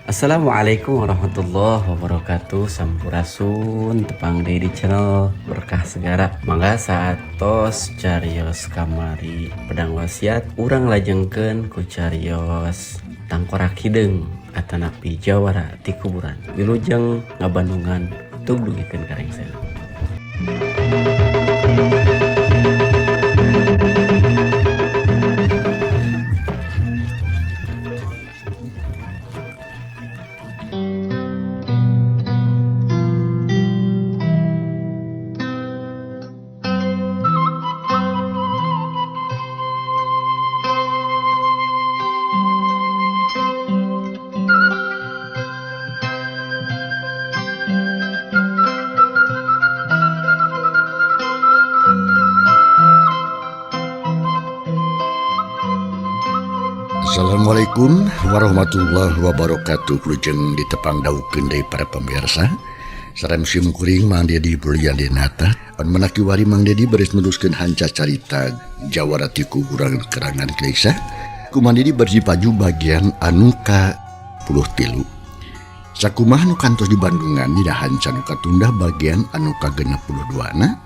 Assalamualaikum warahmatullahi wabarakatuh. Sampurasun, tepang deui di channel Berkah Segara. Mangga saatos carios kamari pedang wasiat, urang lajengkeun ku carios tangkorak hideung atanapi jawara ti kuburan. Wilujeng ngabandungan, tug dugikeun ka rengsena. Assalamualaikum warahmatullahi wabarakatuh. Wilujeng ditepang dawuhkeun deui para pemirsa. Sareng sim kuring Mang Dedi Bulian Dinata. Anu menaki wari Mang Dedi baris meneruskeun hanca carita Jawara ti kuburan kerangan Kleisa. Ku Mang Dedi baris dipaju bagian anu ka 53. Sakumaha nu kantos di Bandungan dina hanca nu katunda bagian anu ka 62 na.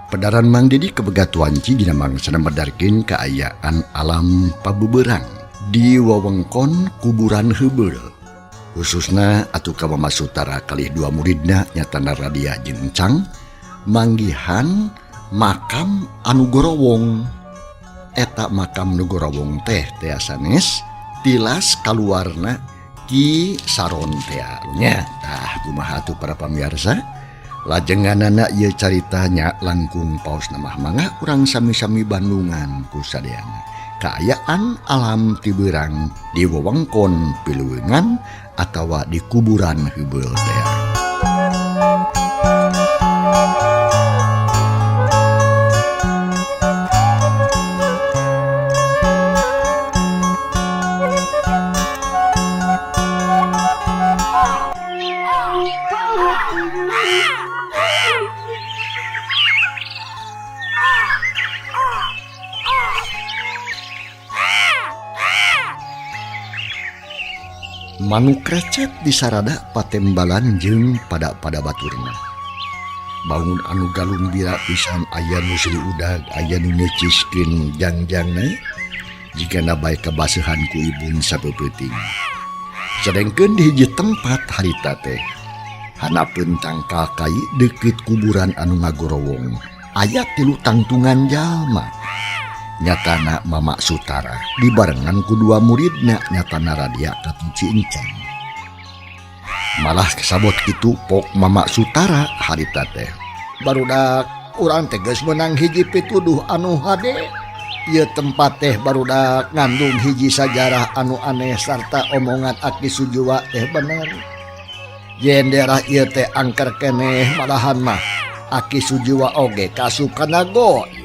Pedaran Mang Dedi kebegat wanci dina mangsana medarkeun kaayaan alam pabeberang di wewengkon kuburan heubeul, khususna atuh ka Mama Sutara kalih dua muridna nyatana Radia jeung Encang manggihan makam anu gorowong. Eta makam nu gorowong teh tea sanes tilas kaluarna Ki Saron tea nya. Tah, kumaha atuh para pamirsa lajenganana ieu caritanya? Langkung paos mah mangga urang sami-sami bandungan ku sadayana kaayaan alam tiberang di wewengkon Piluwengan atawa di kuburan heubeul teh. Manuk recet disarada patembalan jeung pada-pada baturna. Bangun anu galumbira pisan, aya nu sri udag, aya nu ngeciskeun jangjangna jigana bae kabasehan ku ibun sapeupeting. Sedengkeun di hiji tempat harita teh hanapeun tangkal kai deukeut kuburan anu ngagorowong aya tilu tangtungan jalma, nyatana Mama Sutara dibarengan ku dua muridna, nyatana Radia katut Encang. Malah kesabot itu pok Mama Sutara harita teh, "Barudak, urang teh geus meunang hiji pituduh anu hade. Ieu tempat teh, barudak, ngandung hiji sajarah anu aneh sarta omongan Aki Sujiwa teh bener. Yen daerah ieu teh angker keneh, malahan mah Aki Sujiwa oge kasup kana goib.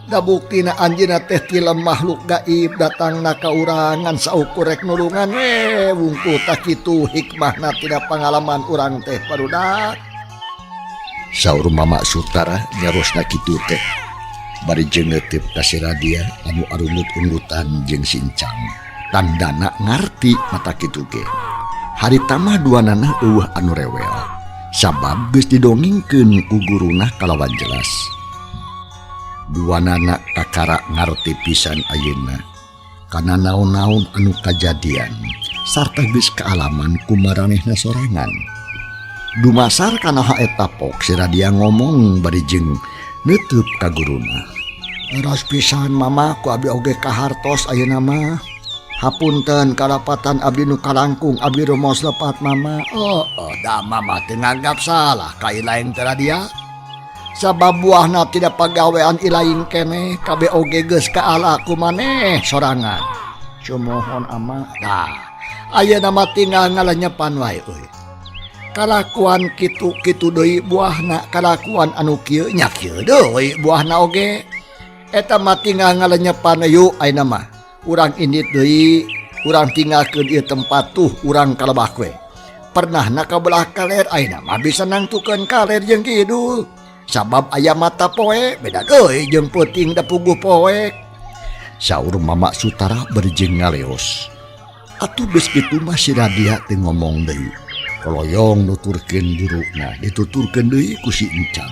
Da buktina anjeunna teh tilem makhluk gaib datangna ka urang ngan saukur rek nulungan we wungkul. Tah kitu hikmahna tina pangalaman urang teh, barudak," saur Mama Sutara nyarosna kitu teh bari jeung neuteup ka si Radia anu arungut-unggutan jeung si Encang tandana ngarti. Mata kitu ge harita mah duanana euweuh anu rewel sabab geus didongengkeun ku guruna kalawan jelas. Duanana kakara ngarti pisan ayeuna kana naon-naon anu kajadian sarta geus kaalaman ku maranehna sorangan. Dumasar kana eta pok si Radia ngomong bari jeung neuteub ka guruna, "Leres pisan, Mama, ku abdi oge kahartos ayeuna mah. Hapunten karapatan abdi nu kalangkung, abdi rumos lepat, Mama." Oh, da Mama teu nganggap salah ka ilaing teh, Radia, sabab buahna tina pagawean ilaing keneh kabeh oge geus kaala ku maneh sorangan." "Sumuhun, Ama." "Dah, ayeuna mah tinggal ngalenyepan wae euy. Kalakuan kitu kitu deui buahna, kalakuan anu kieu nya kieu deui buahna oge. Eta mah tinggal ngalenyepan. Yuk, ayeuna mah urang indit deui, urang tinggalkeun ieu tempat tuh, urang ka lebak we. Pernah na ka belah kaler, ayeuna mah bisa nangtukeun kaler jeung kidul sabab aya mata poe, beda deui jeung peuting da puguh poek," saur Mama Sutara bari jeung ngaleos. Atuh geus kitu mah si Radia teh ngomong deui. Koloyong nuturkeun jurukna dituturkeun deui ku si Encang.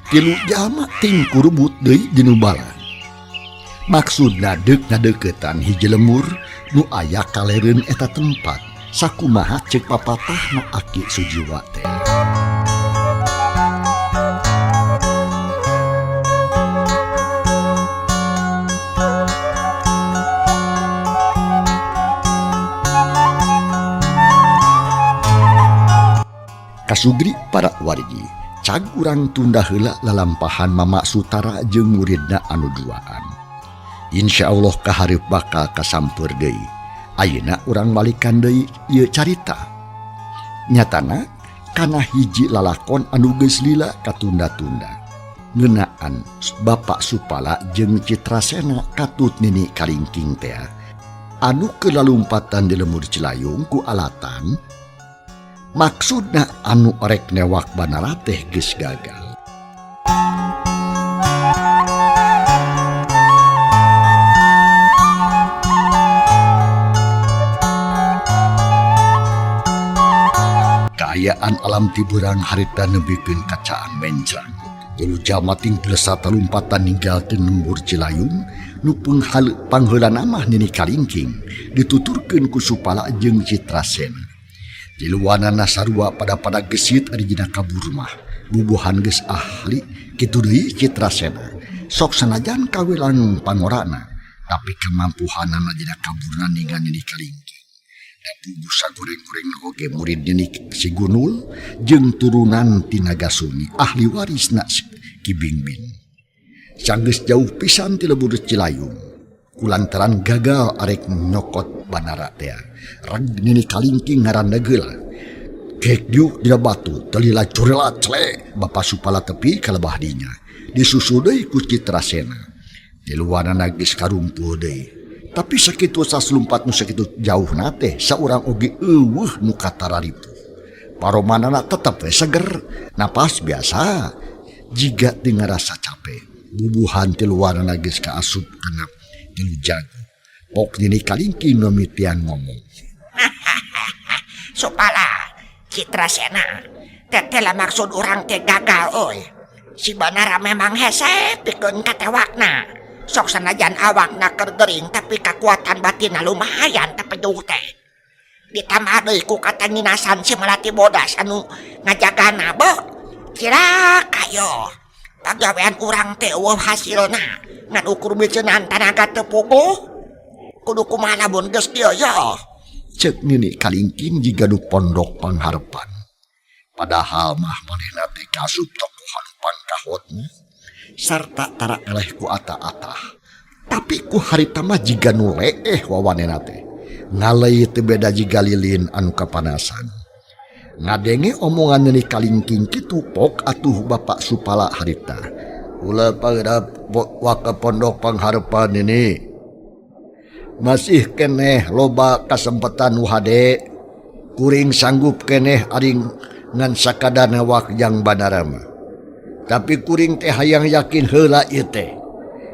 Tilu jalma ting kurebut deui dinu bala. Maksudna deuk ngadeuketan hiji lemur nu aya kalereun eta tempat. Sakumaha ceuk papatahna Aki Sujiwa teh. Kasugri para wargi, cag urang tunda heula lalampahan Mama Sutara jeung muridna anu duaan. Insya Allah kahareup bakal kasampeur deui. Ayeuna urang balikan deui ieu carita. Nyatana kana hiji lalakon anu geus lila katunda-tunda. Ngeunaan Bapak Supala jeung Citrasena katut Nini Kalingking tea. Anu kelalumpatan di lemur Cilayung ku alatan maksudna anu orek newak Banara teh geus gagal. Kaayaan alam tiburang harita nebikeun kacaan mencrang. Tilu jalma ting plesa talumpatan ninggalkeun lembur Cilayung nu pangheulana mah Nini Kalingking dituturkeun ku Supala jeung Citrasena. Tiluanana sarua pada-pada gesit ari dina kabur mah. Bubuhan geus ahli kitu deui Citrasena. Sok sanajan kawilang pangorana tapi kemampuhanana dina kaburna ninggal Nini Kalingking. Da puguh sagoreng-goreng oge murid Nini si Gunul jeung turunan ti Nagasuni ahli warisna Ki Bingbing. Sanggeus jauh pisan ti lembur Cilayung. Kulantaran gagal arek nyokot Banara tea. Reg Nini Kalingking ngaranna geula. Kek diuk dina batu telila curela cle Bapak Supala tepi ka lebah dinya. Disusul deui ku Citrasena. Tiluanana geus karumpul deui. Tapi sakitu saslumpat nu sakitu jauhna teh saurang oge eueuh nu katararipu. Paromanana tetep we seger, napas biasa. Jiga teu ngarasa capek. Bubuhan tiluanana geus kaasup kana tilu jago. Pok Nini Kalingking nu mitian ngomong. Supala, Citrasena, teteh maksud urang teh gagal euy. Si Banara memang hese pikeun katewakna. Sok sanajan awakna keur gering tapi kakuatan batinna lumayan tepejuh teh. Ditambah deui ku katanginasan si Melati Bodas anu ngajagana beuh. Cilaka yo. Pagawean urang teh eueuh hasilna. Ngan ukur miceunan tanaga teu puguh. Kudu kumaha lamun geus dieu yo. Ceuk Nini Kalingking jiga nu pondok pangharepan. Padahal mah manehna teh kasup tokoh anu pangkahotna sarta tara eleh ku ata-atah. Tapi ku harita mah jiga nu leeh wawanena teh. Ngaleuy teu beda jiga lilin anu kapanasan. Ngadenge omongan Nini Kalingking kitu pok atuh Bapak Supala harita. Ulah pangrap waka pondok pangharepan ini. Masih keneh loba kasempatan nu hade. Kuring sanggup keneh aring ngan sakadar newak jang Banara mah. Tapi kuring teh hayang yakin heula ieu teh.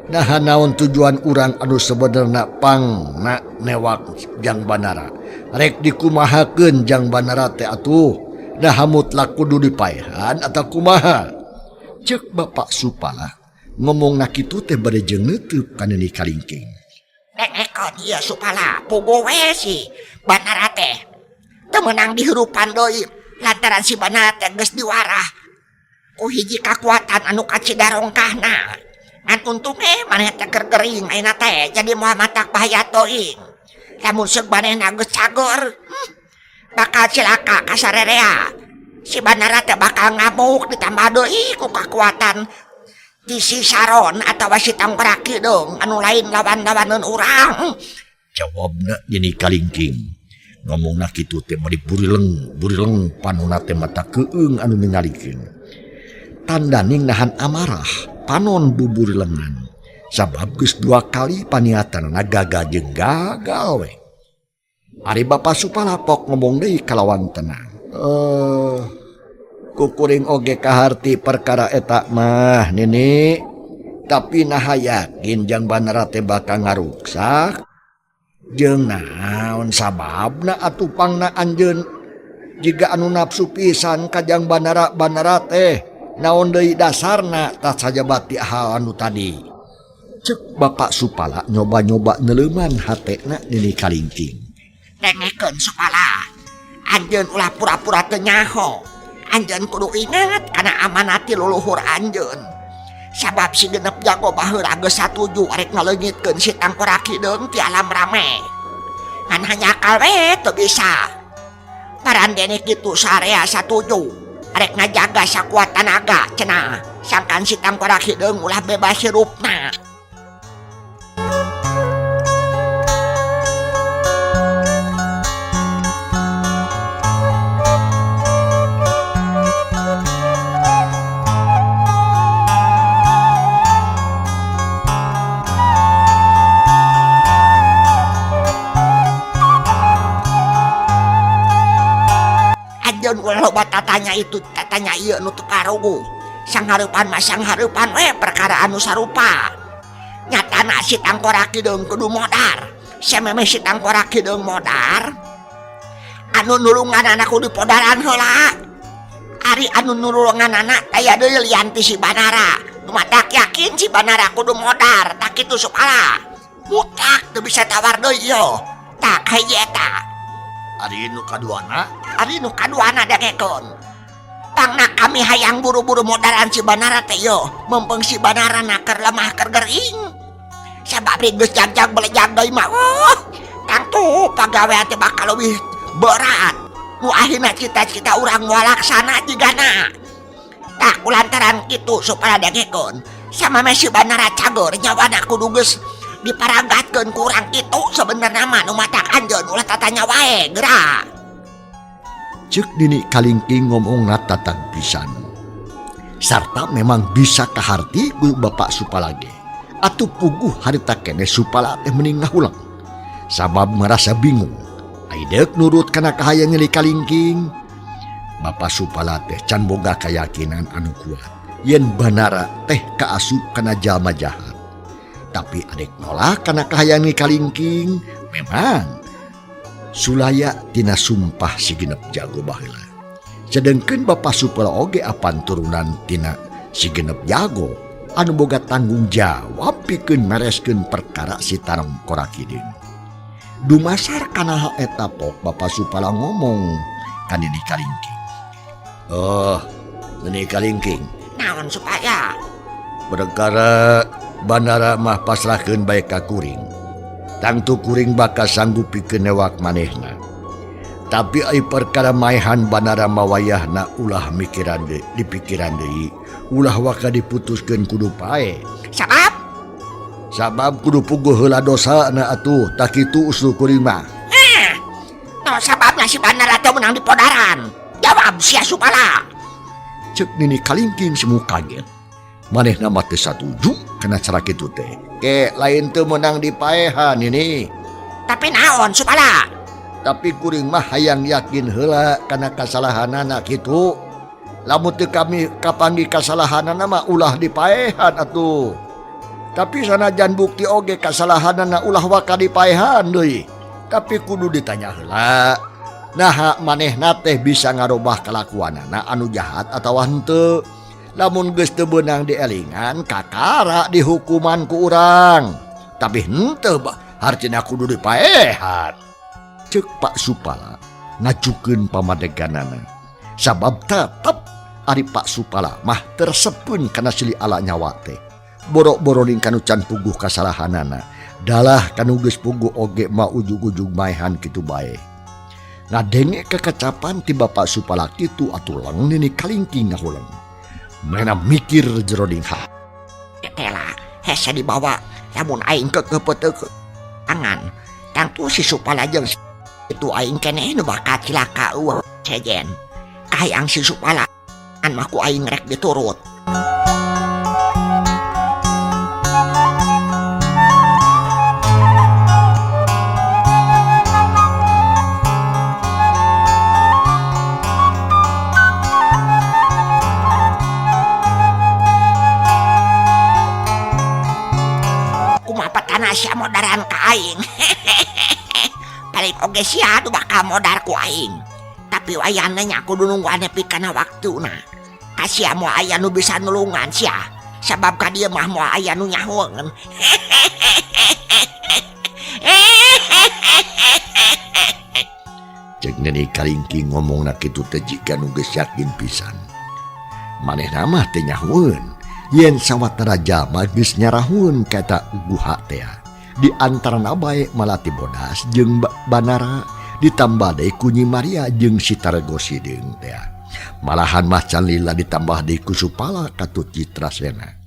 Naha naon tujuan urang anu sebenarna pang na newak jang Banara. Rek dikumahakeun jang Banara teh atuh. Naha mutlak kudu dipaehan atau kumaha? Ceuk Bapak Supala ngomongna kitu teh bade jeung neuteub ka Nini Kalingking. Dengekeun ieu Supala, puguh we si Banara teh. Teu meunang dihirupan deui lantaran si Banara teh geus diwarah ku hiji kakuatan anu kacidarongkahna. Ngan untung we maneh teh keur gering ayeuna teh jadi moal matak bahaya teuing. Lamun seug manehna geus cageur, bakal cilaka ka sarerea. Si Banara teh bakal ngamuk ditambah deui ku kakuatan di si Saron atawa si Tangkorak Kidung anu lain lawan-lawaneun urang. Jawabna Nini Kalingking. Ngomongna kitu teh bari burileng, burileng panonna teh mata keung anu ningalikeun. Tandaning nahan amarah, panon buburilengan. Sabab geus dua kali paniatanana gagal jeung gagal we. Ari Bapak Supala pok ngomong deui kalawan tenang. Kukuring oge kaharti perkara eta mah Nini. Tapi naha yakin jang Banara teh bakal ngaruksak. Jeung naon sababna atuh pangna anjeun jiga anu nafsu pisan kajang banara-banara teh naon deui dasarna tah sajabati hal anu tadi. Cek Bapak Supala nyoba-nyoba neleuman hatena Nini Kalingking. Dengekeun Supala, anjeun ulah pura-pura teu nyaho. Anjeun kudu ingat kana amanat ti luluhur anjeun. Sabab si genep jago baheula geus satuju arek ngaleungitkeun si Tangkorak Hideung ti alam rame. Ngan hanyakal we teu bisa. Parandene kitu sarea satuju arek ngajaga sakuat tanaga cenah sangkan si Tangkorak Hideung ulah bebas hirupna. Loba tatanya itu tatanya ieu nu teu karuguh. Sanghareupan mah sanghareupan we perkara anu sarupa. Nyatana si Tangkorak Hideung kudu modar. Samemeh si Tangkorak Hideung modar, anu nulunganana kudu podaran heula. Ari anu nulunganana taya deui lian ti si Banara. Nu matak yakin si Banara kudu modar, tak kitu Supala. Mutlak teu bisa tawar deui ieu. Tak hiji eta. Ari nu kaduana? Ari nu kaduana dengekeun. Pangna kami hayang buru-buru modaran si Banara teh yo, mumpung si Banara na keur lemah keur gering. Sabab geus jagjag belejag deui mah, tangtu pagawean teh bakal leuwih berat. Nu akhirna cita-cita urang moal laksana jigana. Tah kulantaran kitu supaya dengekeun, samemeh si Banara cageur nyawana kudu geus diparagatkeun ku urang kitu sebenarna mah nu matak anjeun ulah tatanya wae geura. Ceuk Nini Kalingking ngomongna tatag pisan. Sarta memang bisa kaharti ku Bapak Supala ge. Atuh puguh harita keneh Supala teh mending ngahulang. Sabab merasa bingung. Ai deuk nurut kana kahayang Nini Kalingking. Bapak Supala teh can boga kayakinan anu kuat yen Banara teh kaasup kana jalma jahat. Tapi adek nolak kana kahayang Nini Kalingking memang sulaya tina sumpah si genep jago baheula. Sedengkeun Bapak Supala oge apan turunan tina si genep jago anu boga tanggung jawab pikeun mereskeun perkara si Tangkorak Hideung. Dumasar kana hal eta pok Bapak Supala ngomong ka Nini Kalingking. Oh, Nini Kalingking. Naon supaya? Perkara Banara mah pasrahkeun bae ka kuring. Tangtu kuring bakal sanggup pikeun newak manehna. Tapi ai perkara maehan Banara mawayahna ulah mikiran deui, dipikiran deui, ulah waka diputuskeun kudu pae. Sabab? Sabab kudu puguh heula dosana atuh, tak kitu usul kuring mah. No sababna si Banara teh meunang dipodaran. Jawab sia Supala. Ceuk Nini Kalingking semu kaget. Manehna mah teu satuju kana cara kitu teh. Ke lain teu meunang dipaehan ini. Tapi naon Supala? Tapi kuring mah hayang yakin heula kana kasalahanana kitu. Lamun teu kami kapanggih kasalahanana mah ulah dipaehan atuh. Tapi sanajan bukti oge kasalahanana ulah waka dipaehan deui. Tapi kudu ditanya heula. Naha manehna teh bisa ngarobah kalakuanana anu jahat atawa henteu. Lamun geus teu beunang dielingan kakara dihukuman ku urang. Tapi henteu hartina kudu dipaehan. Ceuk Pak Supala ngajukeun pamadeganana. Sabab tetep ari Pak Supala mah tersepeun kana silih ala nyawa teh. Boro-boro ning kanu can puguh kasalahanana. Dalah kanu geus puguh oge mah ujug-ujug maehan kitu bae. Ngadenge kekacapan ti Bapak Supala kitu atuh leng Nini Kalingking ngahuleng. Mana mikir jero ding ha. Tetela hese dibawa lamun aing kekepeteuk angan. Tangtu si Supala jeung itu aing keneh nu bakal cilaka eueuh sejen. Kahayang si Supala an mah ku aing rek diturut. Kumaha patana sia modaran ka aing. Aing oge sia nu bakal modar ku aing. Tapi wayahna nya kudu nungguan nepi kana waktuna. Ka sia moal aya nu bisa nulungan sia. Sabab ka dieu mah moal aya nu nyahoeun. Cek Nini Kalingking ngomongna kitu teh jiga nu geus yakin pisan. Manehna mah teu nyahoeun yen sawatara jalma geus nyarahueun ka eta guha teh. Di antarana bae Malati Bodas jeung Banara ditambah deui ku Nyi Maria jeung si Tarego Sideung teh. Malahan mah can lila ditambah deui ku Supala katut Citrasena.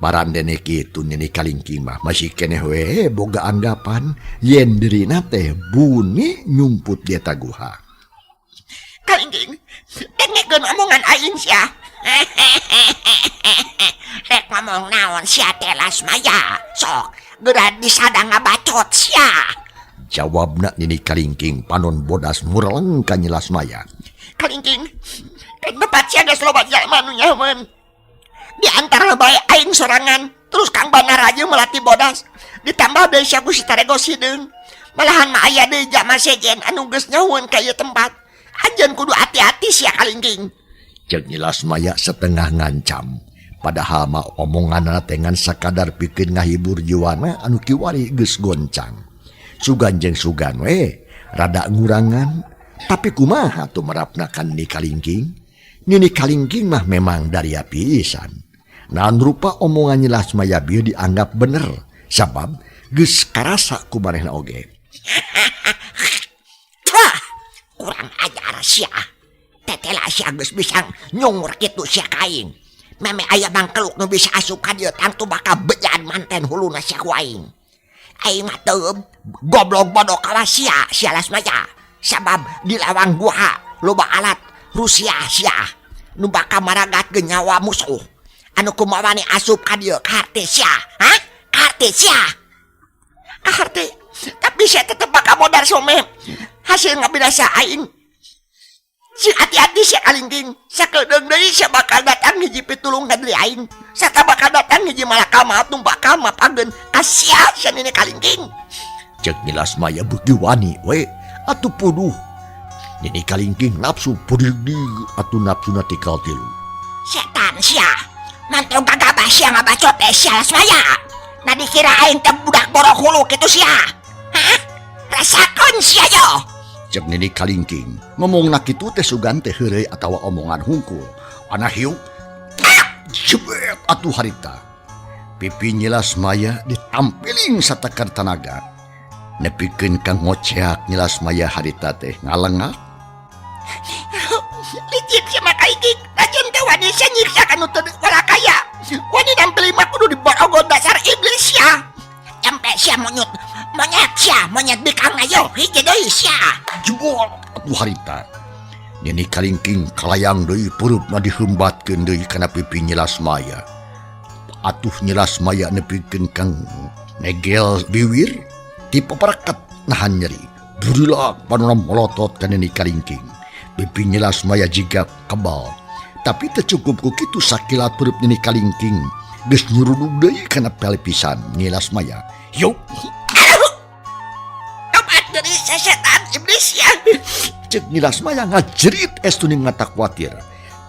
Barandene kitu Nini Kalingking mah masih keneh we boga anggapan yen dirina teh buni nyumput di eta guha. Kalingking, dengekeun omongan aing sia. Rek ngomong naon sia teh Lasmaya? Sok, geura disadang ngabacot sia. Jawabna Nini Kalingking panon bodas mureleng ka Nyi Lasmaya. Kalingking, kan tempat sia geus loba jalma nu nyaman. Di antara bae aing sorangan, terus Kang Banara jeung Melati Bodas, ditambah deui sia ku si Tarego Sideung. Malahan mah aya deui jalma sejen anu geus nyahueun ka ieu tempat. Anjeun kudu hati-hati sia Kalingking. Ceuk Nyi Lasmaya setengah ngancam. Padahal mah omonganna teh ngan sakadar pikeun ngahibur jiwana anu kiwari geus goncang. Sugan jeung sugan we rada ngurangan, tapi kumaha tuh merapna ka Nini Kalingking? Nini Kalingking mah memang daria pisan. Naon rupa omongan Nyi Lasmaya bieu dianggap bener sabab geus karasa ku manehna oge. Wah, kurang ajar sia. Tetela sia geus bisa nyungur kitu sia ka aing. Meme aya mangkeluk nu bisa asup ka dieu tangtu bakal bejaan manten huluna sia ku aing. Aing mah teu goblok bodoh kawas sia, sia Lasmaya. Sabab di lawang guha loba alat Rusia sia nu bakal maragatkeun nyawa musuh. Anu kumawani asup ka dieu kaharte sia, hah? Kaharte sia. Kaharte. Tapi sia tetep bakal modar some. Hasil ngabinasa aing. Sing hati-hati sia Kalingking. Sakedeung deui sia bakal datang hiji pitulung ka diri aing. Sarta bakal datang hiji malakal maut nu bakal mapageun ka sia sia Nini Kalingking. Ceuk Nyi Lasmaya beuki wani we atuh puduh. Nini Kalingking nafsu pudig-dig atuh nafsuna tikal tilu. Setan sia. Mantong gagabah sia ngabacot teh sia Lasmaya. Nah dikira aing teh budak borok hulu kitu sia. Hah? Rasakeun sia yo. Ceuk Nini Kalingking ngomongna kitu teh sugan teh heureuy atawa omongan hungkul. Ana hiuk jebet atuh harita. Pipi Nyi Lasmaya ditampiling satakar tanaga. Nepikeun ka ngoceak Nyi Lasmaya harita teh ngalengak. Licik sia mah Kalingking. Rajin teh wani sia nyiksa ka nu teu walakaya. Wani nampili mah kudu diborogon dasar iblis sia. Sampai sia monyet, monyet sia, monyet bikang ayo hiji deui sia. Jebol atuh harita. Nini Kalingking kalayang deui peurupna dihembatkeun deui kana pipi Nyi Lasmaya. Atuh Nyi Lasmaya nepikeun kang negel biwir tipe perekat nahan nyeri. Burilak panona molotot ka Nini Kalingking. Pipi Nyi Lasmaya jiga kebal. Tapi teu cukup ku kitu sakilat peurup Nini Kalingking geus nyurudug deui kana pelipisan Nyi Lasmaya. Yuk. Tobat dari sesetan iblis ya. Ceuk Nyi Lasmaya ngajerit estu ning mata kuatir.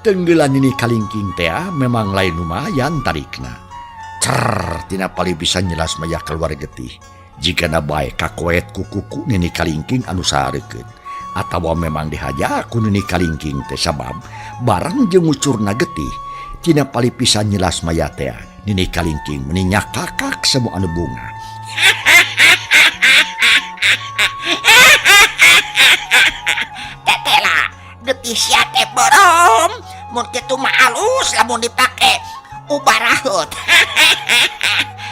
Tenggelan Nini Kalingking teh memang lain lumayan tarikna. Cer tina palipisan Nyi Lasmaya keluar getih. Jigana bae kakoet ku kuku Nini Kalingking anu sareukeut. Atawa memang dihaja ku Nini Kalingking teh sabab barang jeung ngucurna getih tina palipisan Nyi Lasmaya teh Nini Kalingking meni nyakakak semua anu bunga. Tetela getih sia teh borom mun kitu mah alus lamun dipake ubaraheut.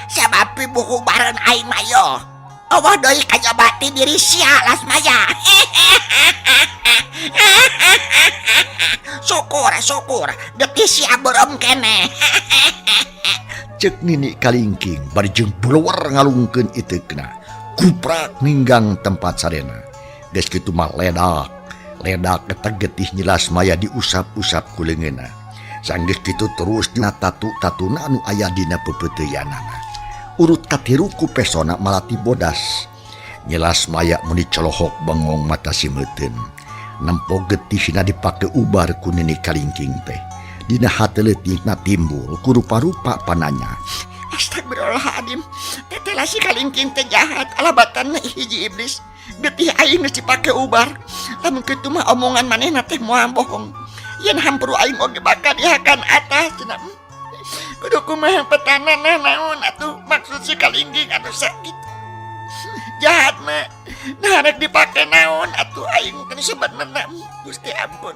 Sabab pibuhu baren aing mah yo. Eueuh deui kajabati diri sia Lasmaya. Syukur syukur getih sia beureum keneh. Ceuk Nini Kalingking bari jeung blower ngalungkeun iteukna. Kuprak ninggang tempat sarena. Geus kitu mah ledak. Ledak eta getih Nyi Lasmaya diusap-usap ku leungeunna. Sanggeus kitu terus dina tatu-tatuna anu aya dina peupeuteyanana. Urut katiru ku pesona Malati Bodas. Nyelas Maya meni colohok bengong mata simeuteun. Nempo getihna dipake ubar ku Nini Kalingking teh. Dina hate leutikna timbul ku rupa-rupa pananya. Astagfirullahaladzim, teteh si Kalingking teh jahat, alabatan hiji iblis. Getih aing geus dipake ubar. Lamun kitu mah omongan manehna teh moal bohong. Yen hampuru aing oge bakal dihakan atas cenah. Kudu kumaha petanana naon atuh maksud si Kalingking atuh sakit. Jahat mah. Nah rek dipake naon atuh aing teh sebenarna Gusti ampun.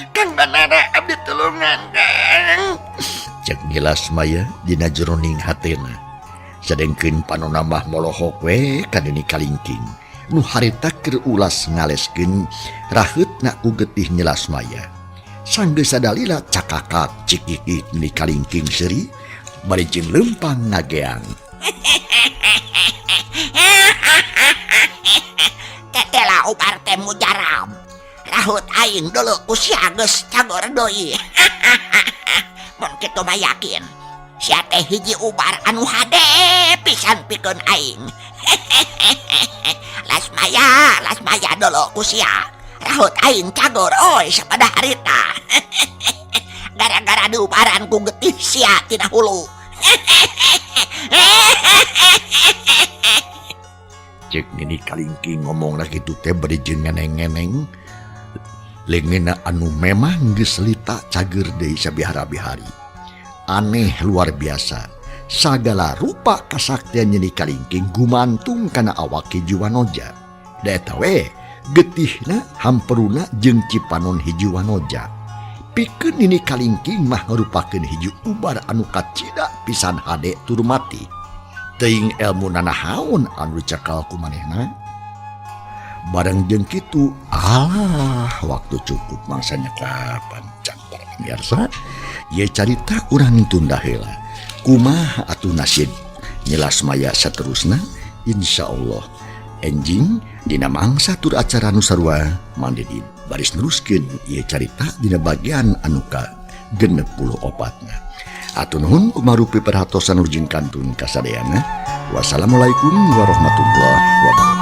Kang Banara abdi tulungan Kang. Cek Nyilas Maya dina jeroning hatena. Sadengkeun panona mah molohok we ka Nini Kalingking. Nu harita keur ulas ngaleskeun raheutna ku getih Nyilas Maya. Sanggeus sadalila cakakak cikikik Nini Kalingking seuri bari jeung leumpang ngageang. Tetela ubar teh mujarab. Rahut aing dulu ku sia geus cagor deui. Mun kitu mah yakin sia teh hiji ubar anu hade pisan pikeun aing. Lasmaya, Lasmaya dulu ku sia. Rahut aing cagor oi sapada harita. Gara-gara diubaran ku getih sia tina hulu. Cek Nini Kalingking ngomong kitu teh bari jeung ngeneng-ngeneng. Leungeunna anu memang geus lita cager deui sabihara-bihari. Aneh luar biasa. Sagala rupa kasaktian Nini Kalingking gumantung kana awak hiji wanoja. Da eta we getihna hamperuna jeung cipanon hiji wanoja. Pikeun Nini Kalingking mah ngarupakeun hiji ubar anu kacida pisan hade tur mati. Teuing elmu nanahaon anu dicekal ku manehna. Bareng jeung kitu, alah waktu cukup mangsanya kapan can para pemirsa. Ye carita urang tunda heula. Kumaha atuh nasib Nyilas Maya saterusna? Insyaallah enjing dina mangsa tur acara nu sarua Mang Didi baris neruskeun ieu carita dina bagian anu ka 64-na. Atur nuhun kumarupi perhatosan urjing kantun kasadayana. Wassalamualaikum warahmatullahi wabarakatuh.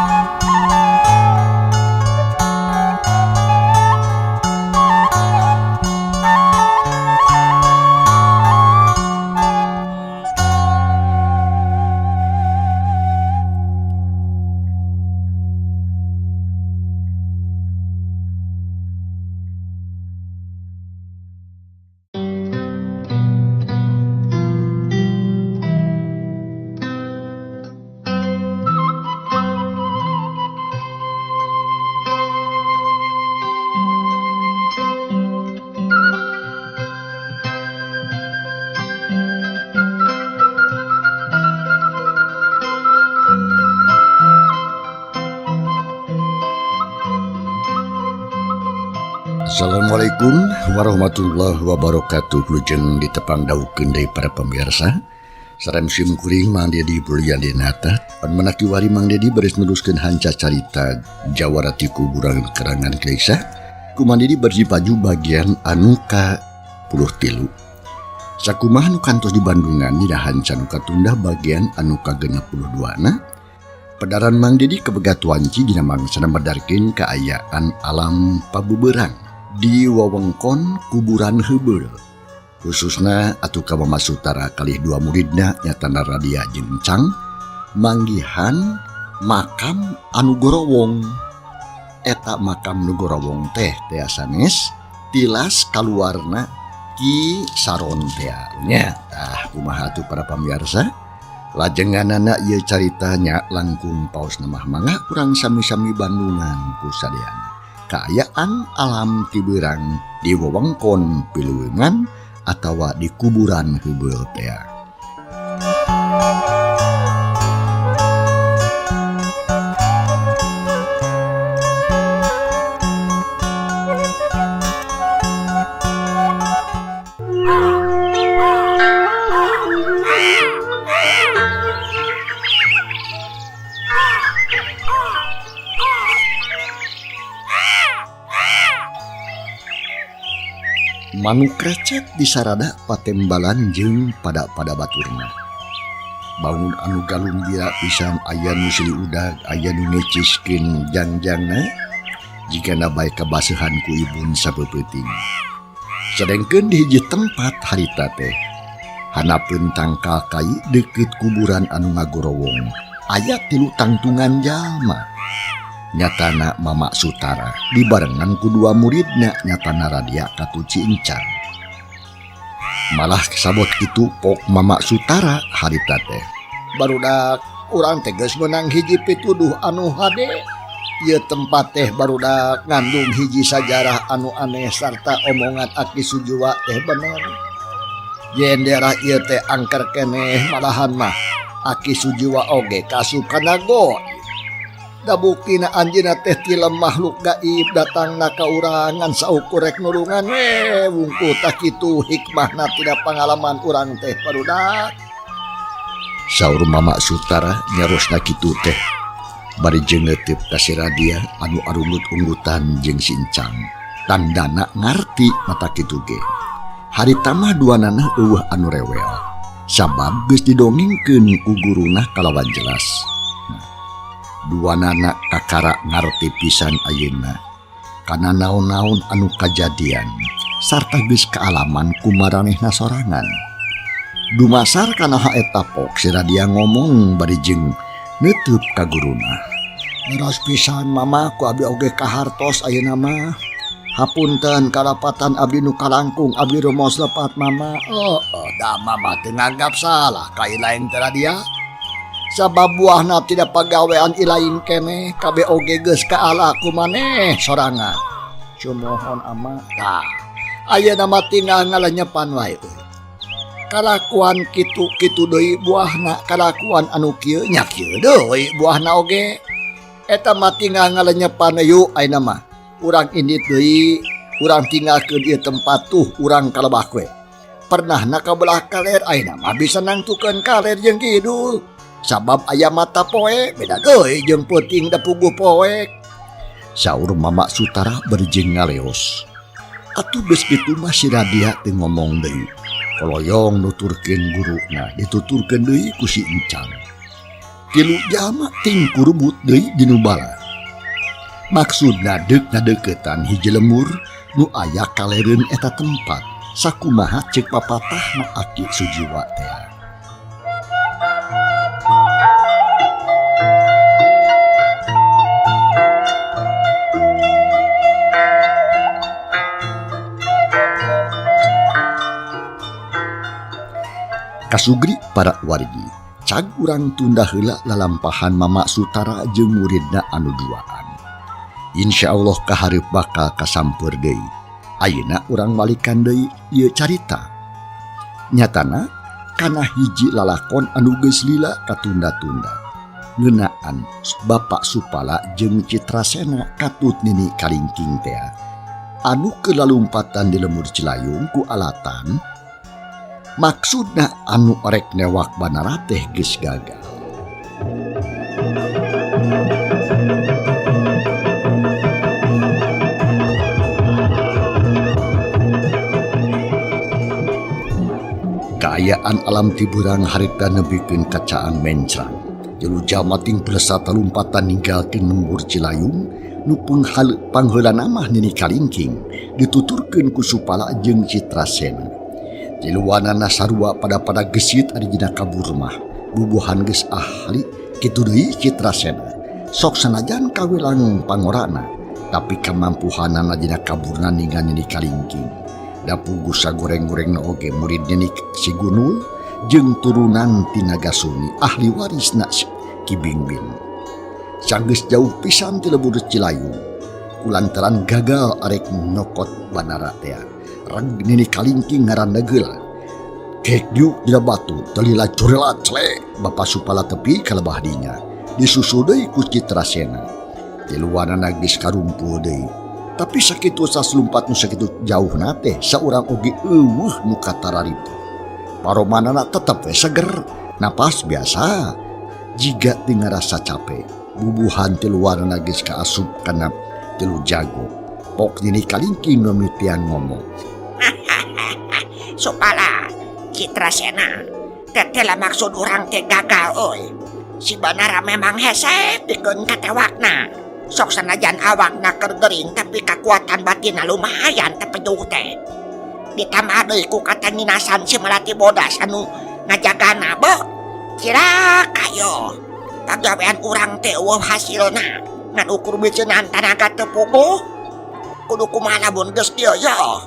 Assalamualaikum warahmatullahi wabarakatuh. Wilujeng ditepang daukeun deui para pemirsa. Sareng sim kuring Mang Dedi Bulyandinata. Pan menaki wari Mang Dedi baris neruskeun hanca carita Jawara ti Kuburan Kerangan Klesa. Ku Mang Dedi baris dipaju bagian anu ka 53. Sakumaha nu kantos di Bandungan dina hanca nu katunda bagian anu ka 62 na. Pedaran Mang Dedi kebegat wanci dina mangsana medarkeun kaayaan alam pabuberang di wewengkon kuburan heubeul, khususna atuh ka Mama Sutara kalih dua muridna nyata Naradia jeung Cang manggihan makam anu gorowong. Eta makam nu gorowong teh tea sanes tilas kaluarna Ki Saron tea nya. Tah kumaha atuh para pamirsa, lajenganana ieu caritanya langkung paos mah mangga urang sami-sami Bandungan ku sadayana. Kaayaan alam tiberang di wewengkon piluweungan atawa di kuburan heubeul tea. Manuk krecek disarada patembalan jeung pada-pada baturna. Bangun anu galumbira pisan aya nu silih udag aya nu ngeciskeun jangjangna jigana bae kabasehan ku ibun sapeupeting. Sedengkeun di hiji tempat harita teh hanapeun tangkal kai deukeut kuburan anu ngagorowong aya tilu tangtungan jalma. Nyatana Mama Sutara dibarengan ku dua muridna nyatana Radia katut si Encan. Malah sabot kitu pok Mama Sutara harita teh. Barudak urang teh geus meunang hiji pituduh anu hade. Ieu tempat teh barudak ngandung hiji sajarah anu aneh sarta omongan Aki Sujiwa teh bener. Yen daerah ieu teh angker keneh malahan mah Aki Sujiwa oge kasup kana goib. Da buktina anjeunna teh tilem makhluk gaib datangna ka urang ngan saukur rek nulungan we wungkul tah kitu hikmahna tina pangalaman urang teh barudak. Saur Mama Sutara nyarosna kitu teh bari jeung neuteup ka si Radia anu arunggut-unggutan jeung si Encang. Tandana ngarti mata kitu ge. Harita mah duanana eueuh anu rewel sabab geus didongengkeun ku guruna kalawan jelas. Duanana kakara ngarti pisan ayeuna kana naon-naon anu kajadian sarta geus kaalaman ku maranehna sorangan. Dumasar kana haeta pok si Radia ngomong bari jeung neuteub ka guruna. Leres pisan mama ku abdi oge kahartos ayeuna mah. Hapunten karapatan abdi nu kalangkung abdi rumos lepat mama. Oh, oh da mama teu nganggap salah ka ilaing teh Radia. Sabab buahna tidak pagawean ilaing keneh kabeh oge geus kaala ku maneh sorangan. Sumuhun ama tah. Ayeuna mah tinggal ngalenyepan wae euy. Kalakuan kitu-kitu deui buahna, kalakuan anu kieu nya kieu deui buahna oge. Eta mah tinggal ngalenyepan yuk ayeuna mah. Urang indit deui, urang tinggalkeun ieu tempat tuh urang kalebah we. Pernahna ka belah kaler ayeuna mah bisa nangtukeun kaler jeung kidul. Sabab aya mata poe beda deui jeung peuting da puguh poek. Saur Mama Sutara bari jeung ngaleos. Atuh geus kitu mah si Radia teu ngomong deui. Koloyong nuturkeun guruna dituturkeun deui ku si Encang. Tilu jalma ting kurubut deui dinu bala. Maksudna deuk ngadeuketan hiji lemur nu aya kalereun eta tempat sakumaha ceuk papatahna Aki Sujiwa teh. Kasugri para wargi, cag urang tunda heula lalampahan Mama Sutara jeung muridna anu duaan. Insya Allah kahareup bakal kasampeur deui. Ayeuna urang balikan deui ieu carita. Nyatana kana hiji lalakon anu geus lila katunda-tunda. Ngeunaan Bapak Supala jeung Citrasena katut Nini Kalingking tea. Anu kelalumpatan di lemur Cilayung ku alatan maksudna anu rek newak banara teh geus gagal. Kaayaan alam tiburang harita nepikeun kacaang mencrang. Tilu jalma ting pelesat lompatan ninggalkeun lembur Cilayung nu pangheulana mah Nini Kalingking dituturkeun ku Supala jeung Citrasena. Tiluanana sarua pada-pada gesit ari dina kabur mah. Bubuhan geus ahli kitu deui Citrasena. Sok sanajan kawilang pangorana tapi kamampuhanana dina kaburna ninggal Nini Kalingking. Da puguh sagoreng-gorengna oge murid Nini Sigunul jeung turunan ti Nagasuni ahli warisna Ki Bingbing. Sanggeus jauh pisan ti lembur Cilayung kulantaran gagal arek nyokot banara tea. Reg Nini Kalingking ngaranna geula. Kek diuk dina batu telila curela clek Bapak Supala tepi ka lebah dinya. Disusul deui ku Citrasena. Tiluanana geus karumpul deui. Tapi sakitu saslumpat nu sakitu jauhna teh saurang oge eueuh nu katararitu. Paromanana tetep we seger, napas biasa. Jiga teu ngarasa cape. Bubuhan tiluanana geus kaasup kana tilu jago. Pok Nini Kalingking nu mimitian ngomong. Supala, Citrasena, Tetela maksud urang teh gagal euy. Si Banara memang hese pikeun katewakna. Sok sanajan awakna keur gering tapi kakuatan batinna lumayan tepejuh teh. Ditambah deui ku katanginasan si Melati Bodas anu ngajagana beuh. Cilaka yo. Pagawean urang teh eueuh hasilna. Ngan ukur biceunan tanaga teu puguh. Kudu kumaha lamun geus kieu yo.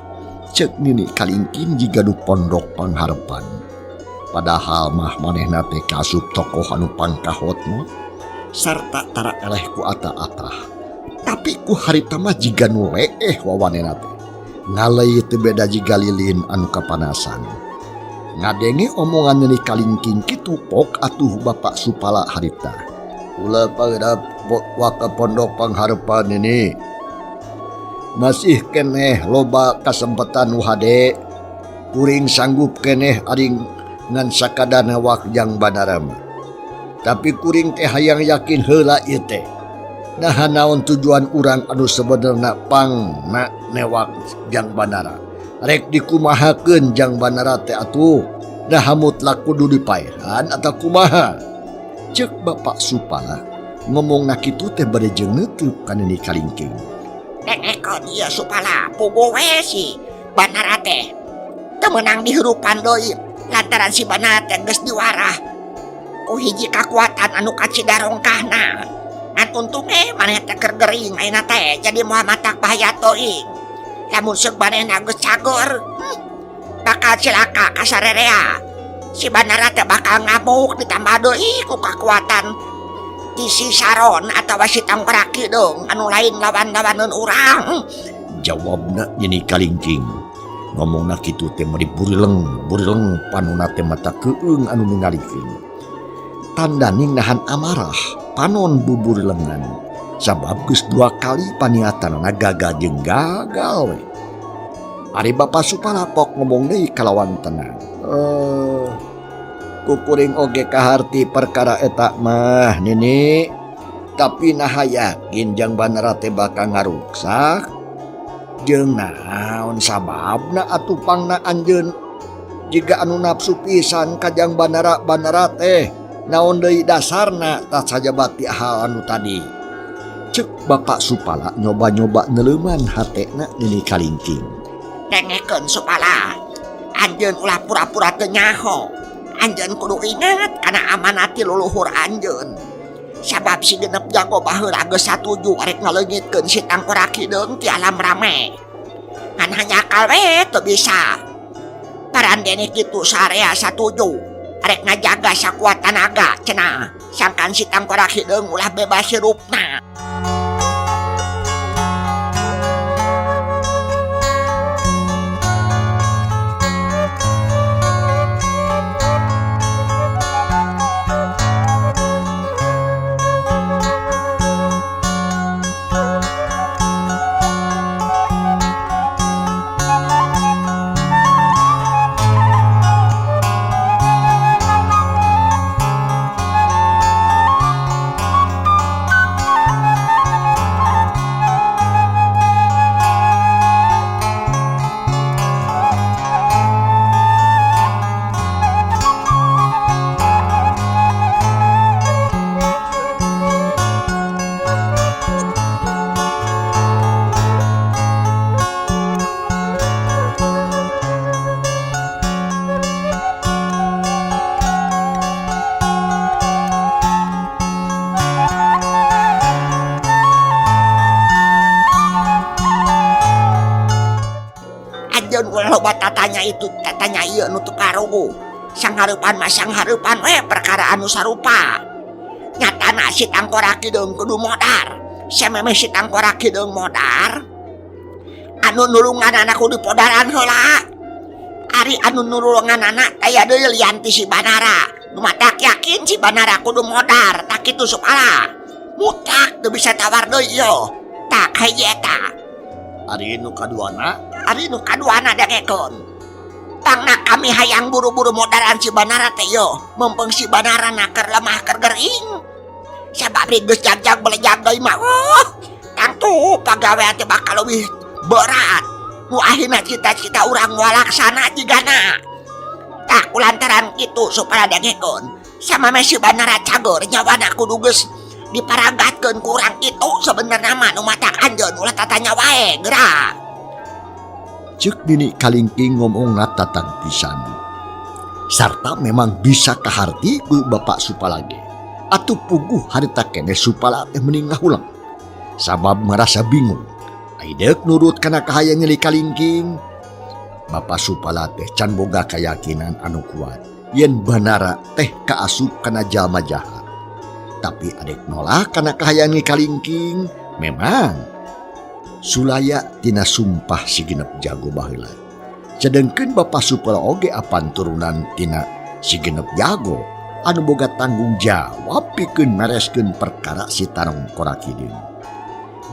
Ceuk Nini Kalingking jiga nu pondok pangharepan. Padahal mah manehna teh kasup tokoh anu pangkahotna sarta tara eleh ku ata-atah. Tapi ku harita mah jiga nu leeh wawanena teh. Ngaleuy teu beda jiga lilin anu kapanasan. Ngadenge omongan Nini Kalingking kitu pok atuh Bapak Supala harita. Ulah pada waka pondok pangharepan ini. Masih keneh loba kasempatan nu hade. Kuring sanggup keneh aring ngan sakadana wak jang Banara mah. Tapi kuring teh hayang yakin heula ieu teh. Naha naon tujuan urang anu sebenarna pang na newak jang Banara. Rek dikumahakeun jang Banara teh atuh. Naha mutlak kudu dipaehan atau kumaha? Ceuk Bapak Supala ngomongna kitu teh bade jeung neuteub ka Nini Kalingking. Dengekeun ieu Supala puguh we si Banara teh. Teu meunang dihirupan deui lantaran si Banara teh geus diwarah ku hiji kakuatan anu kacidarongkahna. Ngan untung maneh teh keur gering ayeuna teh jadi moal matak bahaya teuing. Lamun seuk manehna geus cageur, bakal cilaka ka sarerea. Si Banara teh bakal ngamuk ditambah deui ku kakuatan ti si Saron atawa si Tangkorak Hideung anu lain lawan-lawaneun urang. Jawabna Nini Kalingking. Ngomongna kitu teh meuni burileng panona teh mata keueung anu ningalikeun. Tandaning nahan amarah, panon buburilengan. Sabab geus 2 kali paniatanana gagal jeung gagal we. Ari Bapak Supala pok ngomong deui kalawan tenang. Kukuring oge kaharti perkara eta mah Nini. Tapi naha yakin jang Banara teh bakal ngaruksak. Jeung naon sababna atuh pangna anjeun jiga anu nafsu pisan ka jang Banara Banara teh. Naon deui dasarna tah sajabati hal anu tadi. Ceuk Bapak Supala nyoba-nyoba neuleuman hatena Nini Kalingking. Dengekeun Supala, anjeun ulah pura-pura teu nyaho. Anjeun kudu inget kana amanat ti luluhur anjeun. Sabab si genep jago baheula geus satuju arek ngaleungitkeun si Tangkorak Hideung ti alam rame. Ngan hanyakal we teu bisa. Parandene kitu sarea satuju arek ngajaga sakuat tanaga cenah. Sangkan si Tangkorak Hideung ulah bebas hirupna. Loba tatanya itu tatanya ieu nu teu karugu. Sanghareupan mah sanghareupan we perkara anu sarupa. Nyatana si Tangkorak Hideung kudu modar. Samemeh si Tangkorak Hideung modar, anu nulunganana kudu podaran heula. Ari anu nulunganana aya deui lian ti si Banara. Nu matak yakin si Banara kudu modar, tak kitu Supala. Mutlak teu bisa tawar deui ieu. Tak hiji eta. Ari nu kaduana? Ari nu kaduana dengekeun. Pangna kami hayang buru-buru modaran si Banara teh yo. Mumpung si Banara na keur lemah keur gering. Sabab geus jag-jag belejag deui mah. Tangtu pagawean teh bakal leuwih berat. Nu akhirna cita-cita urang moal laksana jigana. Tah kulantaran kitu supaya dengekeun samemeh si Banara cager nyawana kudu geus diparagatkeun ku urang kitu sebenarna mah nu matak anjeun ulah tatanya wae geura. Ceuk Nini Kalingking ngomongna tatang pisan. Sarta memang bisa kaharti ku Bapak Supala ge. Atuh puguh harita keneh Supala teh mending ngahuleng. Sabab merasa bingung. Ai deuk nurut kana kahayang Nini Kalingking. Bapak Supala teh can boga kayakinan anu kuat yen Banara teh kaasup kana jalma jahat. Tapi adek nolak kana kahayang Nini Kalingking memang sulaya tina sumpah si genep jago baheula. Sedengkeun Bapak Supala oge apan turunan tina si genep jago anu boga tanggung jawab pikeun mereskeun perkara si Tarong Korakideung.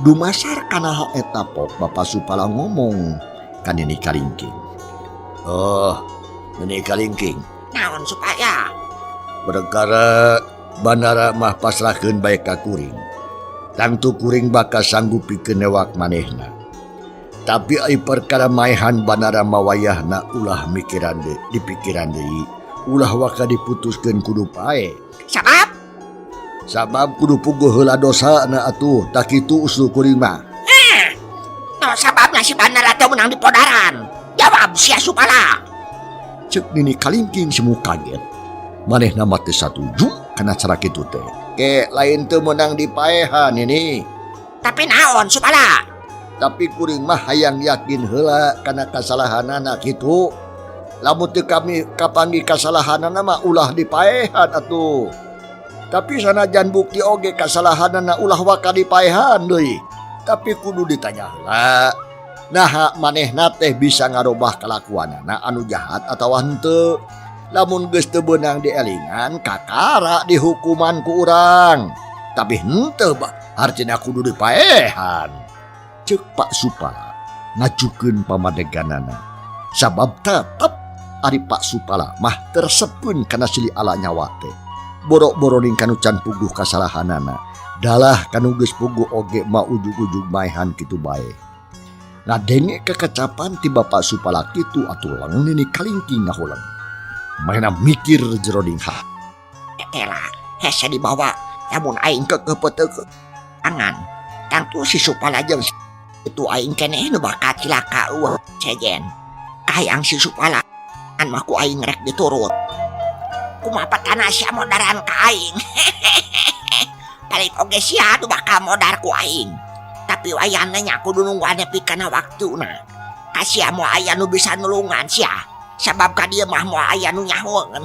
Dumasar kana hal eta pok Bapak Supala ngomong ka Nini Kalingking. Oh, Nini Kalingking. Naon supaya? Perkara Banara mah pasrahkeun bae ka kuring. Tangtu kuring bakal sanggup pikeun newak manehna. Tapi ai perkara maehan Banara mawayahna ulah mikiran deui, dipikiran deui, ulah waka diputuskeun kudu pae. Sabab? Sabab kudu puguh heula dosana atuh, tak kitu usul kuring mah. No sababna si Banara teh meunang dipodaran. Jawab sia Supala. Ceuk Nini Kalingking semu kaget. Manehna mah teu satuju kana cara kitu teh. Ke lain teu meunang dipaehan ini. Tapi naon Supala? Tapi kuring mah hayang yakin heula kana kasalahanana kitu. Lamun teu kami kapanggih kasalahanana mah ulah dipaehan atuh. Tapi sanajan bukti oge kasalahanana ulah waka dipaehan deui. Tapi kudu ditanya heula. Naha manehna teh bisa ngarobah kalakuanana anu jahat atawa henteu. Lamun geus teu beunang dielingan kakara dihukuman ku urang. Tapi henteu bah, hartina kudu dipaehan. Ceuk Pak Supala ngajukeun pamadeganana. Sabab tetep ari Pak Supala mah tersepeun kana silih ala nyawa teh. Boro-boro ning kanu can puguh kasalahanana. Dalah kanu geus puguh oge mah ujug-ujug maehan kitu bae. Ngadenge kekecapan ti Bapak Supala kitu atuh leng Nini Kalingking ngahuleng. Manehna mikir jero ding hati. Etela hese dibawa lamun aing keukeuh peuteuk angan. Tangtu si Supala jeung itu aing keneh nu bakal cilaka eueuh sejen. Kahayang si Supala an mah ku aing rek diturut. Kumaha patana sia modaran ka aing. Paling oge sia nu bakal modar ku aing. Tapi wayahna nya kudu nungguan nepi kana waktuna. Ka sia moal aya nu bisa nulungan sia. Sabab ka dieu mah moal aya nu nyahoeun.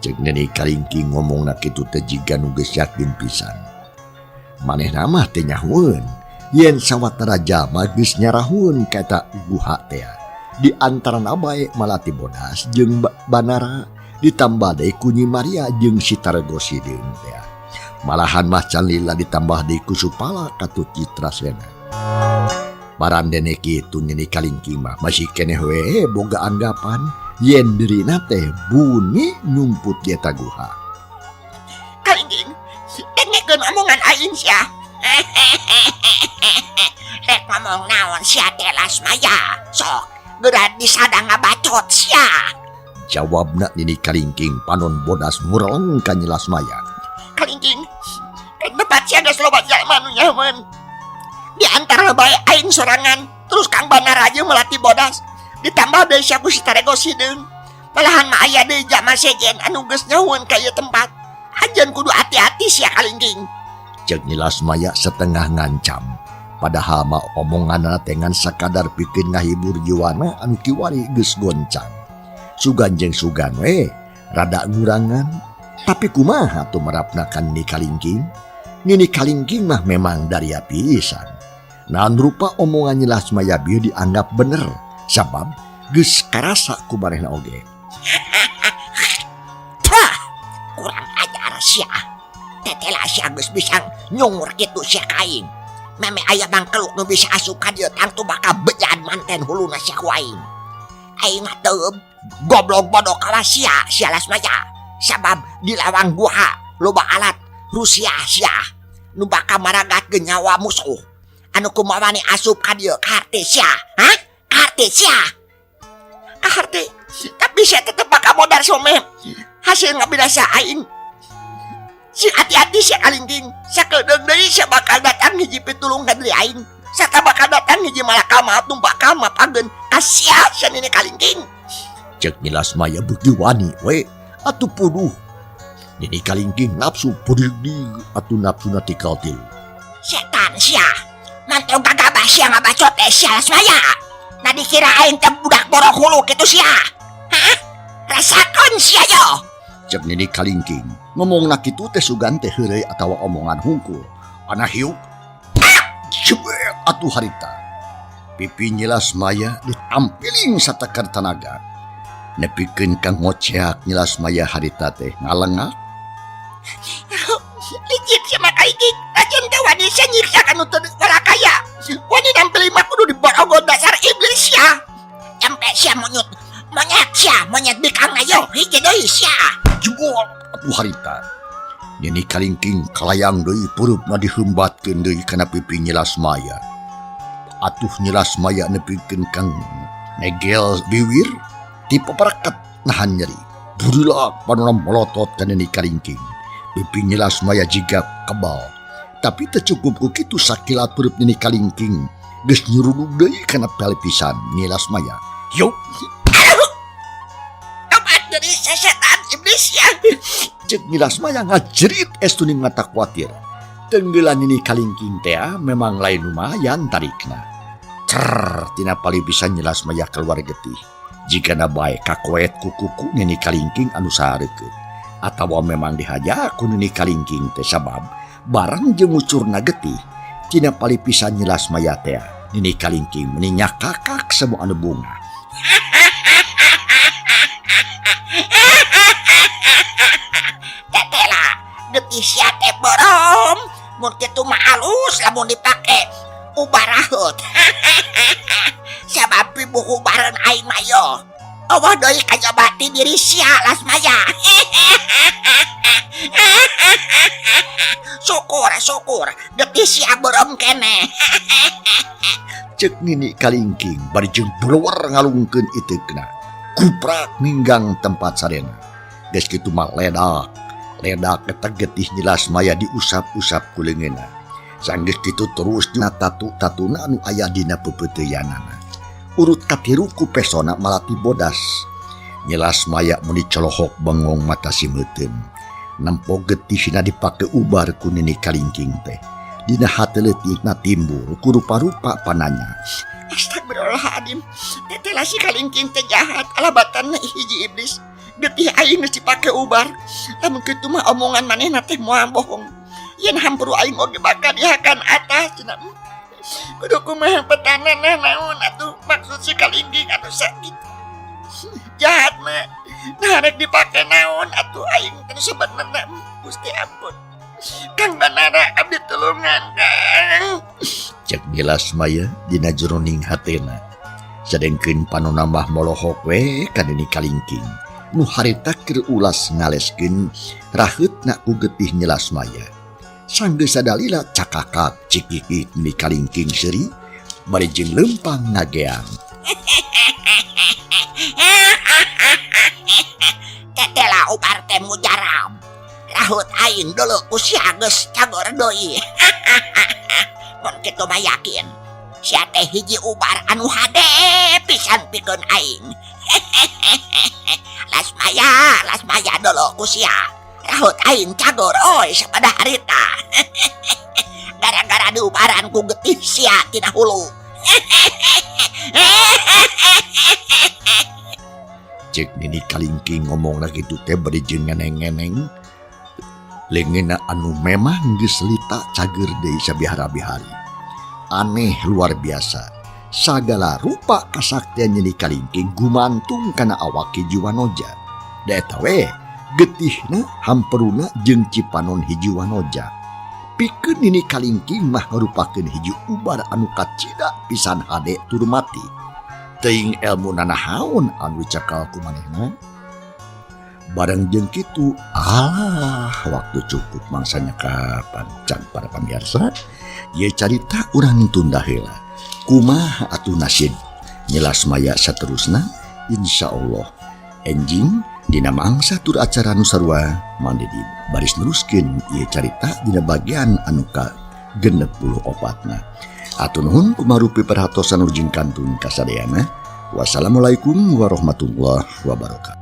Ceuk Nini Kalingking ngomongna kitu teh jiga nu geus yakin pisan. Manehna mah teh nyahoeun yen sawatara jalma geus nyarahueun ka eta guha teh. Di antarana bae Malati Bodas jeung Banara ditambah deui ku Nyi Maria jeung si Tarego Sideung teh. Malahan mah can lila ditambah deui ku Supala katut Citrasena. Barandene kitu Nini Kalingking mah masih keneh we boga anggapan yen dirina teh buni nyumput di eta guha. Kalingking, dengekeun omongan aing sia. Rek ngomong naon sia teh Lasmaya. Sok geura disadang ngabacot sia. Jawabna Nini Kalingking panon bodas mureleng ka Nyi Lasmaya. Kalingking, rek debat sia geus loba jalma nu nyaman. Di antara bae aing sorangan, terus Kang Banara jeung Melati Bodas. Ditambah deui sia ku si Tarego Sideung. Malahan mah aya deui jalma sejen anu geus nyahueun ka ieu tempat. Anjeun kudu hati-hati sia Kalingking. Ceuk Nyi Lasmaya setengah ngancam. Padahal mah omonganna teh ngan sakadar pikeun ngahibur jiwana anu kiwari geus goncang. Sugan jeung sugan we rada ngurangan. Tapi kumaha tuh merapna ka Nini Kalingking? Nini Kalingking mah memang daria pisan. Naon rupa omongan Nyi Lasmaya bieu dianggap bener sabab geus karasa ku manehna oge. Tah, kurang ajar sia. Tetela sia geus bisa nyungur kitu sia ka aing. Meme aya bangkeluk nu bisa asup ka dieu tangtu bakal bejan manten huluna sia ku aing. Aing mah teu goblok bodoh kawas sia, sia Lasmaya. Sabab di lawang guha loba alat Rusia sia nu bakal maragatkeun nyawa musuh. Anu kumaha wani asup ka dieu kaharte sia? Hah? Kaharte sia? Kaharte. Tapi sia tetep bakal modar some. Hasil ngabinasa aing. Sing hati-hati sia Kalingking. Sakedeung deui sia bakal datang hiji pitulung ka diri aing. Sarta bakal datang hiji malakal maut nu bakal mapageun ka sia sia Nini Kalingking. Cek Nyi Lasmaya beuki wani we atuh puduh. Nini Kalingking nafsu pudig-dig atuh nafsuna tikal tilu. Setan sia. Mantong gagabah sia ngabacot teh sia Lasmaya. Nah dikira aing teh budak borok hulu kitu sia. Hah? Rasakeun sia yo. Cek Nini Kalingking ngomongna kitu teh sugan teh heureuy atawa omongan hungkul. Ana hiuk. Ah! Jebet atuh harita. Pipi Nyi Lasmaya ditampiling satekar tanaga. Nepikeun ka ngoceak Nyi Lasmaya harita teh ngalengak. Licik sia mah Kalingking. Racun teh wani sia nyiksa ka nu teu warakaya. Wani nampil mah kudu diborogol dasar iblis sia. Sampai sia monyet. Monyet sia, monyet bikang ayo hiji deui sia. Jebol atuh harita. Nini Kalingking kalayang deui peureupna diheumbatkeun deui kana pipi Nyi Lasmaya. Atuh Nyi Lasmaya nepikeun kang negel biwir tipe pereket nahan nyeri. Burilak panona melotot ka Nini Kalingking. Pipi Nyi Lasmaya jiga kebal. Tapi teu cukup ku kitu sakilat peureub Nini Kalingking geus nyurudug deui kana palipisan Nyi Lasmaya. Yuk. Tobat dari sesetan iblis ya. Cek Nyi Lasmaya ngajerit estu ning mata kuatir. Tenggelan Nini Kalingking teh memang lain lumayan tarikna. Cer tina palipisan Nyi Lasmaya keluar getih. Jigana bae kakoet ku kuku Nini Kalingking anu sareukeut. Atawa memang dihaja ku Nini Kalingking teh sabab barang jeung ngucurna getih tina palipisan Nyi Lasmaya teh Nini Kalingking meni nyakakak semua anu bunga. Tetela getih sia teh borom mun kitu mah alus lamun dipake ubaraheut. Sabab pibuhu bareun aing mah yo. Eueuh deui kajaba ti diri sia Lasmaya. Syukur syukur getih sia beureum keneh. Cek Nini Kalingking bari jeung blower ngalungkeun iteukna. Kuprak ninggang tempat sarena. Geus kitu mah ledak. Ledak eta getih Nyi Lasmaya diusap-usap ku leungeunna. Sanggeus kitu terus dina tatu-tatuna anu aya dina peupeuteuyanana. Urut katiru ku pesona malati bodas. Nyi Lasmaya meni colohok bengong mata simeuteun. Nempo getihna dipake ubar ku Nini Kalingking teh. Dina hate leutikna timbul ku rupa-rupa pananya. Astagfirullahaladzim. Teteh si Kalingking teh jahat alabatan hiji iblis. Getih aing geus dipake ubar. Lamun kitu mah omongan manehna teh moal bohong. Yen hampuru aing oge bakal dihakan atas cenah. Kudu kumaha petanana naon atuh maksud si Kalingking atuh sakit. Jahat mah. Nah rek dipake naon atuh aing teh sebenarna Gusti ampun. Kang Banara abdi tulungan Kang. Cek Nyi Lasmaya dina jeroning hatena. Sadengkeun panona mah molohok we ka Nini Kalingking. Nu harita keur ulas ngaleskeun raheutna ku getih Nyi Lasmaya. Sanggeus sadalila cakakak cikikik Nini Kalingking seuri bari jeung leumpang ngageang. Tetela ubar teh mujarab. Rahut aing dulu ku sia geus cagor deui. Mun kitu mah yakin sia teh hiji ubar anu hade pisan pikeun aing. Lasmaya, Lasmaya dulu ku sia. Rahut aing cagor oi sapada harita. Gara-gara diubaran ku getih sia tina hulu. Cek Nini Kalingking ngomong kitu teh bari jeung ngeneng-ngeneng. Leungeunna anu memang geus lita cager deui sabihara-bihari. Aneh luar biasa. Sagala rupa kasaktian Nini Kalingking gumantung kana awak hiji wanoja. Da eta we getihna hamperuna jeung cipanon hiji wanoja. Pikeun Nini Kalingking mah ngarupakeun hiji ubar anu kacida pisan hade tur mati. Teuing elmu nanahaon anu cakal ku manehna. Bareng jeung kitu, alah waktu cukup mangsanya kapan can para pamirsa. Ieu carita urang tunda heula. Kumaha atuh nasib Nyi Lasmaya saterusna? Insya Allah enjing dina mangsa tur acara nu sarua Mang Didi baris neruskeun ieu carita dina bagian anu ka 64na. Hatur nuhun kumarupi perhatosan ujing kantun kasadayana. Wassalamualaikum warahmatullahi wabarakatuh.